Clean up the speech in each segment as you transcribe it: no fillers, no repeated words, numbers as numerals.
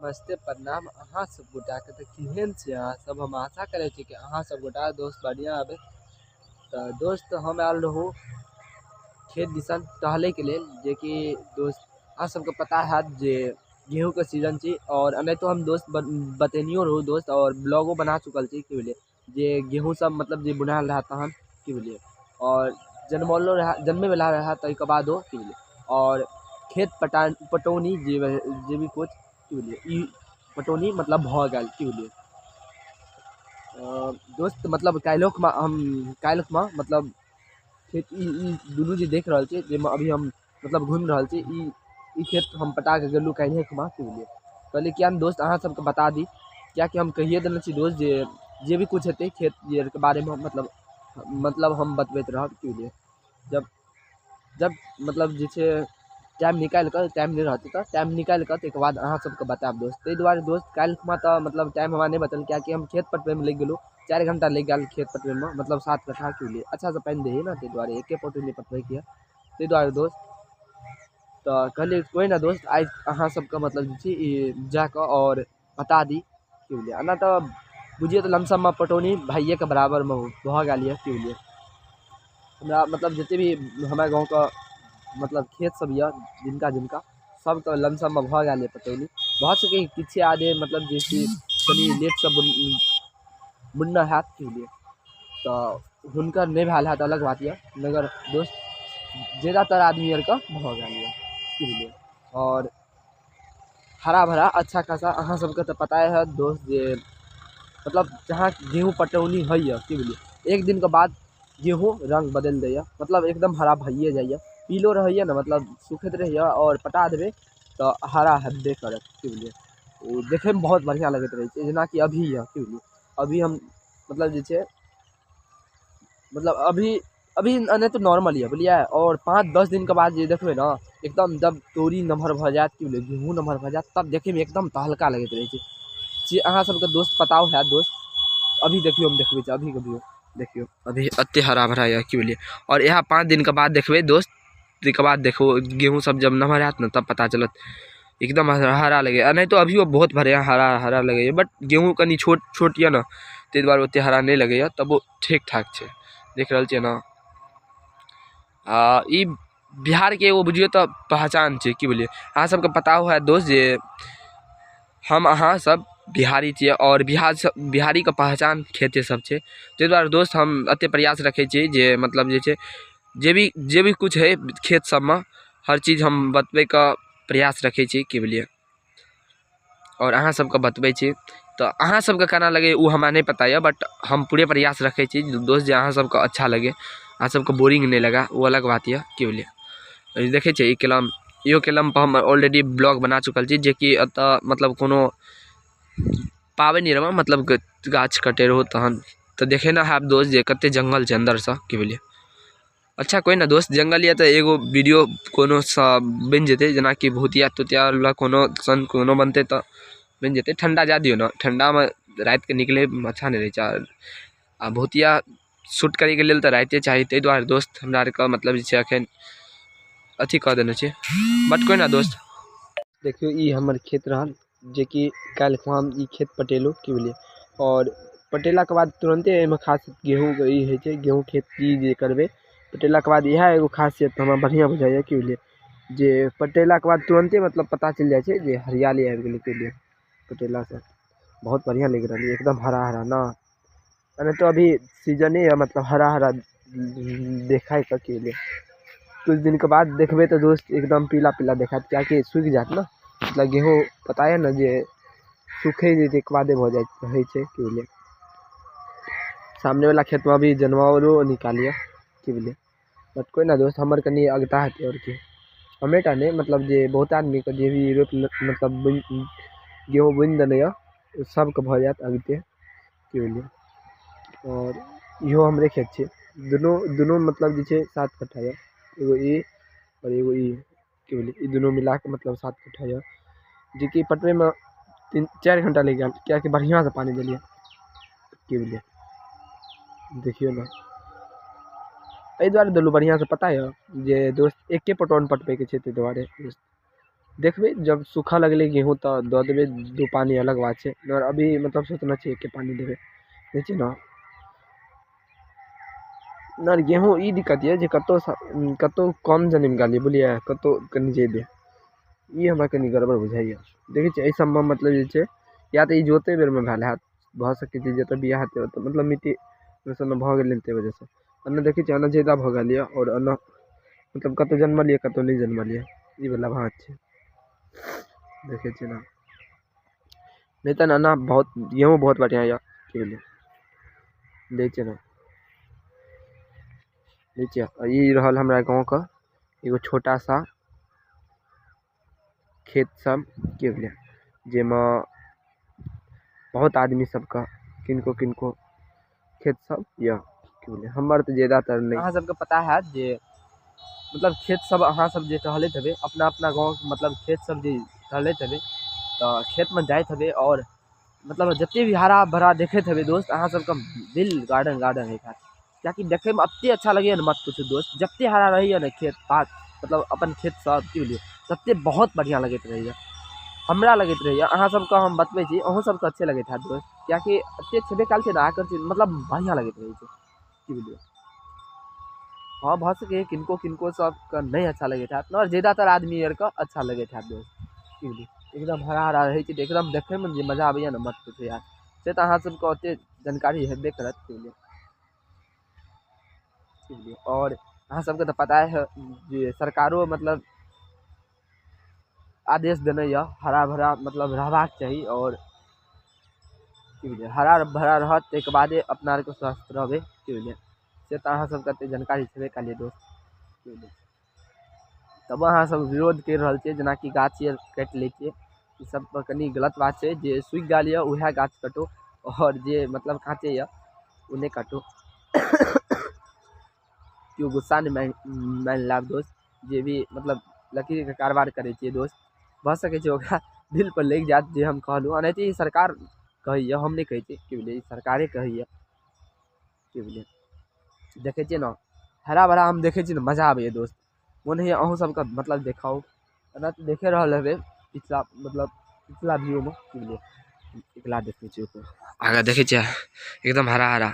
नमस्ते प्रणाम अहाँ सब गोटाके। तऽ केहन छी अहाँ सब? हम आशा करै छी कि अहाँ सब गोटा दोस्त बढ़िआँ हेबै। तऽ दोस्त हम आयल रहूँ खेत दिसन टहलैके लेल, जेकि दोस्त अहाँ सबके पता हैत जे गेहूँके सीजन छी। आओर एनाहितो हम दोस्त बतेनियो रहूँ दोस्त, आओर ब्लॉगो बना चुकल छी की बुझलियै, जे गेहूँ सब मतलब जे बुनायल रहए तहन की बुझलियै, आओर जनमलो रहए, जनमैवला रहए ताहिके बादो की बुझलियै। आओर खेत पटा पटौनी जे जे भी किछु की बुझलियै, ई पटौनी मतलब भऽ गेल की बुझलियै। दोस्त मतलब काल्हिओखमा हम काल्हिखमा मतलब खेत ई दुनू जे देख रहल छी, जाहिमे अभी हम मतलब घुमि रहल छी, ई खेत हम पटा कऽ गेलहुँ काल्हिए खुमा की बुझलियै। कहलियै किएक नहि दोस्त अहाँ सबके बता दी, किएकि हम कहिए देने छी दोस्त जे भी किछु हेतै खेत आरके बारेमे मतलब हम बतबैत रहब की बुझलियै। जब जब मतलब जे छै टाइम निकालि कऽ, टाइम नहि रहतै तऽ टाइम निकालि कऽ ताहिके बाद अहाँ सबके बतायब दोस्त। ताहि दुआरे दोस्त काल्हिखुमा तऽ मतलब टाइम हमरा नहि बचल, किएकि हम खेत पटबैमे लागि गेलहुँ। 4 घण्टा लागि गेल खेत पटबैमे, मतलब 7 कट्ठा की बुझलियै। अच्छासँ पानि दै हइ ने, ताहि दुआरे एके पटौनी पटबैके यऽ, ताहि दुआरे दोस्त। तऽ कहलियै कोइ ने दोस्त आइ अहाँ सबके मतलब जे छै ई जाकऽ आओर बता दी की बुझलियै। एना तऽ बुझियौ तऽ लमसममे पटौनी भइएके बराबरमे भऽ गेल यऽ की बुझलियै। हमरा मतलब जते भी हमरा गाँवके मतलब खेत सब यऽ जिनका जिनका सबके लमसममे भऽ गेल यऽ पटौनी। भऽ सकैए किछु आदमी मतलब जे छै कनि लेटसँ बुनने हैत की बुझलियै, तऽ हुनकर नहि भेल हैत अलग बात यऽ, मगर दोस्त ज्यादातर आदमी आरके भऽ गेल यऽ की बुझलियै। आओर हरा भरा अच्छा खासा अहाँ सबके तऽ पता हैत दोस्त जे मतलब जहाँ गेहूँ पटौनी होइए की बुझलियै, एक दिनके बाद गेहूँ रङ्ग बदलि दैए, मतलब एकदम हरा भइए जाइए। पीलो रहैए ने, मतलब सुखैत रहैए आओर पटा देबै तऽ हरा हेबे करत की बुझलियै। ओ देखैमे बहुत बढ़िआँ लगैत रहै छै, जेनाकि अभी यऽ की बुझलियै। अभी हम मतलब जे छै मतलब अभी अभी एनाहिते नॉर्मल यऽ बुझलियै। आओर 5-10 दिनके बाद जे देखबै ने एकदम जब तोरी नमहर भऽ जायत की बुझलियै, गेहूँ नमहर भऽ जायत, तब देखैमे एकदम तहलका लगैत रहै छै। जे अहाँ सबके दोस्त पताओ हैत दोस्त, अभी देखियौ हम देखबै छी अभी कभियो देखियौ अभी एते हरा भरा यऽ की बुझलियै। आओर इएह 5 दिनके बाद देखबै दोस्त, ताहिके बाद देखू गेहूँ सब जब नमहर हैत ने तब पता चलत एकदम हरा लगैए। एनाहितो अभियो बहुत बढ़िआँ हरा हरा लगैए, बट गेहूँ कनि छोट छोट यऽ ने ताहि दुआरे ओते हरा नहि लगैए, तबो ठीक ठाक छै। देख रहल छियै ने, आ ई बिहारके एगो बुझियौ तऽ पहचान छै की बुझलियै। अहाँ सबके पता होयत दोस्त जे हम अहाँ सब बिहारी छियै आओर बिहारसँ बिहारीके पहचान खेते सब छै। ताहि दुआरे दोस्त हम एतेक प्रयास रखै छी जे मतलब जे छै जे भी किछु हइ खेत सबमे हर चीज हम बतबैके प्रयास रखै छी की बुझलियै। आओर अहाँ सबके बतबै छी तऽ अहाँ सबके केना लगैए ओ हमरा नहि पता यऽ, बट हम पूरे प्रयास रखै छी दोस्त जे अहाँ सबके अच्छा लगे, अहाँ सबके बोरिंग नहि लगे, ओ अलग बात यऽ की बुझलियै। देखै छियै ई कलम, इहो कलम पर हम ऑलरेडी ब्लॉग बना चुकल छी, जेकि एतऽ मतलब कोनो पाबनि आरमे मतलब गाछ कटै रहौ तहन तऽ देखेने होयब दोस्त जे कतेक जङ्गल छै अन्दरसँ की बुझलियै। अच्छा कोइ ने दोस्त जङ्गल यऽ तऽ एगो वीडियो कोनो सा बनि जेतै, जेनाकि भूतिया तूतिया कोनो सन कोनो बनतै तऽ बनि जेतै। ठण्डा जाए दियौ ने, ठण्डामे रातिके निकलैमे अच्छा नहि रहै छै। आ भूतिया शूट करैके लेल तऽ रातिए चाही, ताहि दुआरे दोस्त हमरा आरके मतलब जे छै एखन अथी कऽ देने छै, बट कोइ ना दोस्त। देखियौ ई हमर खेत रहल, जेकि काल्हि हम ई खेत पटेलहुँ की बुझलियै। आओर पटेलाके बाद तुरन्ते एहिमे खास गेहूँके ई होइ छै, गेहूँ खेती जे करबै पटेलाके बाद इएह एगो खासियत हमरा बढ़िआँ बुझाइए की बुझलियै, जे पटेलाके बाद तुरन्ते मतलब पता चलि जाइ छै जे हरियाली आबि गेलै की बुझलियै। पटेलासँ बहुत बढ़िआँ लागि रहल यऽ एकदम हरा हरा ने, अरे तऽ अभी सीजने यऽ मतलब हरा हरा देखाइके की बुझलियै। किछु दिनके बाद देखबै तऽ दोस्त एकदम पीला पीला देखायत, किएकि सुखि जायत ने, मतलब गेहूँ पता यऽ ने जे सुखै जे ताहिके बादे भऽ जाइ होइ छै की बुझलियै। सामनेवला खेतमे अभी जनमाओरो निकालियै की बुझलियै। बट कोइ ने दोस्त हमर कनि अगता हेतै आओर की, हमेटा नहि मतलब जे बहुत आदमीके जे भी रोपि मतलब बुनि गेहूँ बुनि देने यऽ ओ सबके भऽ जायत अगते की बुझलियै। आओर इहो हमरे खेत छै, दुनू दुनू मतलब जे छै 7 कट्ठा यऽ, एगो ई आओर एगो ई की बुझलियै। ई दुनू मिलाकऽ मतलब 7 कट्ठा यऽ, जेकि पटबैमे 3-4 घण्टा लागि गेल, किएकि बढ़िआँसँ पानि देलियै की बुझलियै। देखियौ ने एहि दुआरे देलहुँ बढ़िआँसँ, पता यऽ जे दोस्त एके पटौन पटबैके छै, ताहि दुआरे दोस्त। देखबै जब सूखऽ लगलै गेहूँ तऽ दऽ देबै दू पानि अलग बात छै, मगर अभी मतलब सोचने छियै एके पानि देबै। देखै छियै ने, मगर गेहूँ ई दिक्कत यऽ जे कतहुसँ कतहु कम जनमि गेल यऽ बुझलियै, कतहु कनि जादे, ई हमरा कनि गड़बड़ बुझाइए। देखै छियै एहि सबमे मतलब जे छै या तऽ ई जोतै बेरमे भेल होयत, भऽ सकै छै जतऽ बिआ हेतै ओतऽ मतलब मिट्टी ओहि सबमे भऽ गेलै ताहि वजहसँ। एन्ने देखै छियै एन्ने जादा भऽ गेल यऽ आओर एन्ने मतलब कतहु जनमल यऽ कतहु नहि जनमल यऽ, ई वला बात छै। देखै छियै ने, नहि तऽ एना बहुत गेहूँ बहुत बढ़िआँ यऽ, की बुझलियै। दै छियै ने, दै छियै। ई रहल हमरा गाँवके एगो छोटा सा खेत सब, की बुझलियै, जाहिमे बहुत आदमी सबके किनको किनको खेत सब यऽ, की बुझलियै। हमर तऽ जादातर नहि। अहाँ सबके पता हैत जे मतलब खेत सब अहाँ सब जे टहलैत हेबै अपना अपना गाँव मतलब खेत सब जे टहलैत हेबै तऽ खेतमे जाइत हेबै आओर मतलब जते भी हरा भरा देखैत हेबै दोस्त, अहाँ सबके दिल गार्डन गार्डन होइत हैत, किएकि देखैमे एते अच्छा लगैया ने मत पूछू दोस्त। जते हरा रहैया ने खेत पात मतलब अपन खेत सब, की बुझलियै, तते बहुत बढ़िआँ लगैत रहैया, हमरा लगैत रहैया। अहाँ सबके हम बतबै छी, अहूँ सबके अच्छे लगैत हैत दोस्त, किएकि एते छेबे कयल छै ने आकर्षित मतलब बढ़िआँ लगैत रहै छै, की बुझलियै। हँ, भऽ सकैए किनको किनको सबके नहि अच्छा लगैत हैत, मगर जादातर आदमी आरके अच्छा लगैत हैत दोस्त, की बुझलियै। एकदम हरा हरा रहै छै तऽ एकदम देखैमे जे मजा आबैया ने मत पूछू यार। से तऽ अहाँ सबके ओते जानकारी हेबे करत, की बुझलियै, की बुझलियै। आओर अहाँ सबके तऽ पता है जे सरकारो मतलब आदेश देने यऽ हरा भरा मतलब रहबाक चाही, आओर की बुझलियै, हरा भरा रहत ताहिके बादे अपना आरके स्वस्थ रहबै, की बुझलियै। से तऽ अहाँ सबके एते जानकारी छेबे कयलै दोस्त, की बुझलियै। तब अहाँ सब विरोध करि रहल छियै, जेनाकि गाछ आर काटि लै छियै, ई सब कनि गलत बात छै। जे सुखि गेल यऽ उएह गाछ कटू, आओर जे मतलब काँचे यऽ ओ नहि काटू। केओ गुस्सा नहि मानि लायब दोस्त, जे भी मतलब लकड़ीके कारबार करै छियै दोस्त, भऽ सकै छै ओकरा दिल पर लागि जायत जे हम कहलहुँ। ओनाहिते ई सरकार कहैया, हम नहि कहै छी, की बुझलियै, ई सरकारे कहैया, की बुझलियै। देखै छियै ने हरा भरा हम देखै छियै ने मजा आबैया दोस्त, मोन होइया अहूँ सबके मतलब देखाउ। एना तऽ देखे रहल हेबै पिछला मतलब पिछला व्यू मे, की बुझलियै। एकला देखै छियै ओकर आगाँ देखै छियै एकदम हरा हरा,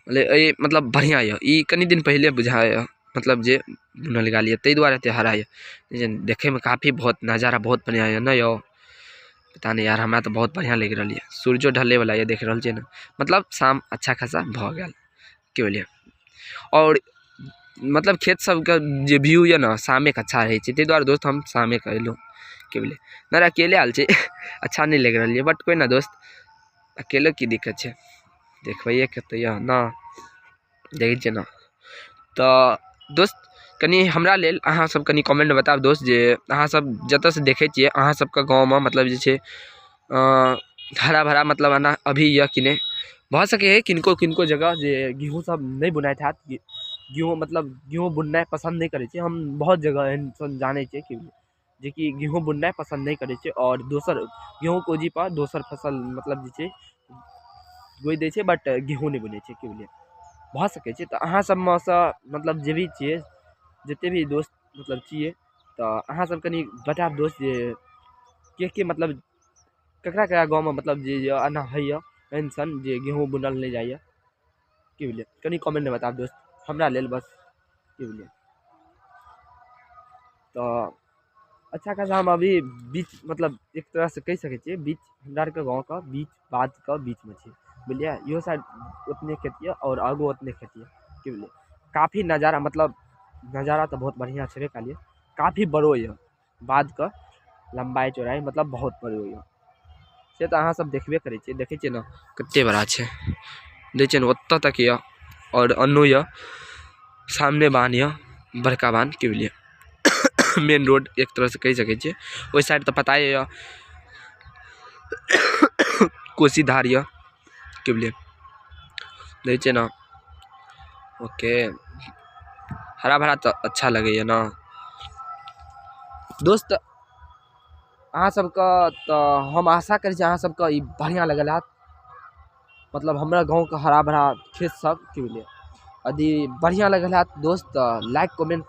मतलब एहि मतलब बढ़िआँ यऽ। ई कनि दिन पहिले बुझाइए मतलब जे बुनल गेल यऽ, ताहि दुआरे एते हरा यऽ। जे देखैमे काफी बहुत नजारा बहुत बढ़िआँ यऽ ने यौ, पता नहि यार, हमरा तऽ बहुत बढ़िआँ लागि रहल यऽ। सूर्यो ढलैवला यऽ, देख रहल छियै ने, मतलब शाम अच्छा खासा भऽ गेल, की बुझलियै। आओर मतलब खेत सबके जे व्यू यऽ ने शामेके अच्छा रहै छै, ताहि दुआरे दोस्त हम शामेके अयलहुँ, की बुझलियै। मगर अकेले आयल छी, अच्छा नहि लागि रहल यऽ, बट कोइ ना दोस्त, अकेले की दिक्कत छै, देखबैएके तऽ यऽ ने, देखै छियै ने। तऽ दोस्त कनि हमरा लेल अहाँ सब कनि कमेन्टमे बतायब दोस्त, जे अहाँ सब जतऽसँ देखै छियै अहाँ सबके गाँवमे मतलब जे छै हरा भरा मतलब एना अभी यऽ कि नहि। भऽ सकैए किनको किनको जगह जे गेहूँ सब नहि बुनाइत हैत, गेहूँ मतलब गेहूँ बुननाइ पसन्द नहि करै छै। हम बहुत जगह एहन सन जानै छियै कि जेकि गेहूँ बुननाइ पसन्द नहि करै छै, आओर दोसर गेहूँके ओजीपर दोसर फसल मतलब जे छै बुइ दै छै, बट गेहूँ नहि बुनै छै, की बुझलियै। भऽ सकै छै तऽ अहाँ सबमे सँ मतलब जे भी छियै, जते भी दोस्त मतलब छियै, तऽ अहाँ सब कनि बतायब दोस्त जे के के मतलब ककरा ककरा गाँवमे मतलब जे यऽ एना होइए एहन सन जे गेहूँ बुनल नहि जाइए, की बुझलियै। कनि कमेन्टमे बतायब दोस्त हमरा लेल बस, की बुझलियै। तऽ अच्छा खासा हम अभी बीच मतलब एक तरहसँ कहि सकै छियै बीच हमरा आरके गाँवके बीच बाधके बीचमे छी, बुझलियै। इहो साइड ओतने खेत यऽ आओर आगू ओतने खेत यऽ, की बुझलियै। काफी नजारा मतलब नजारा तऽ बहुत बढ़िआँ छेबे कयलै, काफी बड़ो यऽ बाधके लम्बाइ चौड़ाइ मतलब बहुत बड़ो यऽ। से तऽ अहाँ सब देखबे करै छियै, देखै छियै ने कते बड़ा छै, देखै छियै ने ओतऽ तक यऽ। आओर अन्नो यऽ, सामने बान्ह यऽ, बड़का बान्ह, की बुझलियै, मेन रोड एक तरहसँ कहि सकै छियै। ओहि साइड तऽ पताए यऽ कोसी धार यऽ, की बुझलियै। देखै छियै ने, ओके हरा भरा तऽ अच्छा लगैए ने दोस्त। अहाँ सबके तऽ हम आशा करै छी अहाँ सबके ई बढ़िआँ लगल हैत, मतलब हमरा गाँवके हरा भरा खेत सब, की बुझलियै। यदि बढ़िआँ लगल हैत दोस्त तऽ लाइक कमेन्ट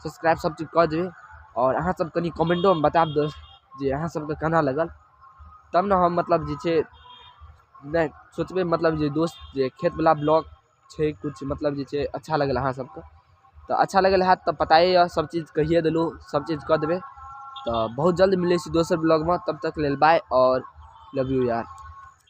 सब्सक्राइब सब चीज कऽ देबै। आओर अहाँ सब कनि कमेंटोमे बतायब दोस्त जे अहाँ सबके केना लगल, तब ने हम मतलब जे छै नहि सोचबै मतलब जे दोस्त जे खेतवला ब्लॉग छै किछु मतलब जे छै अच्छा लगल अहाँ सबके। तऽ अच्छा लगल हैत तऽ पताए यऽ, सबचीज कहिए देलहुँ, सबचीज कऽ देबै। तऽ बहुत जल्द मिलै छी दोसर ब्लॉगमे, तब तक लेल बाय आओर लव यू यार।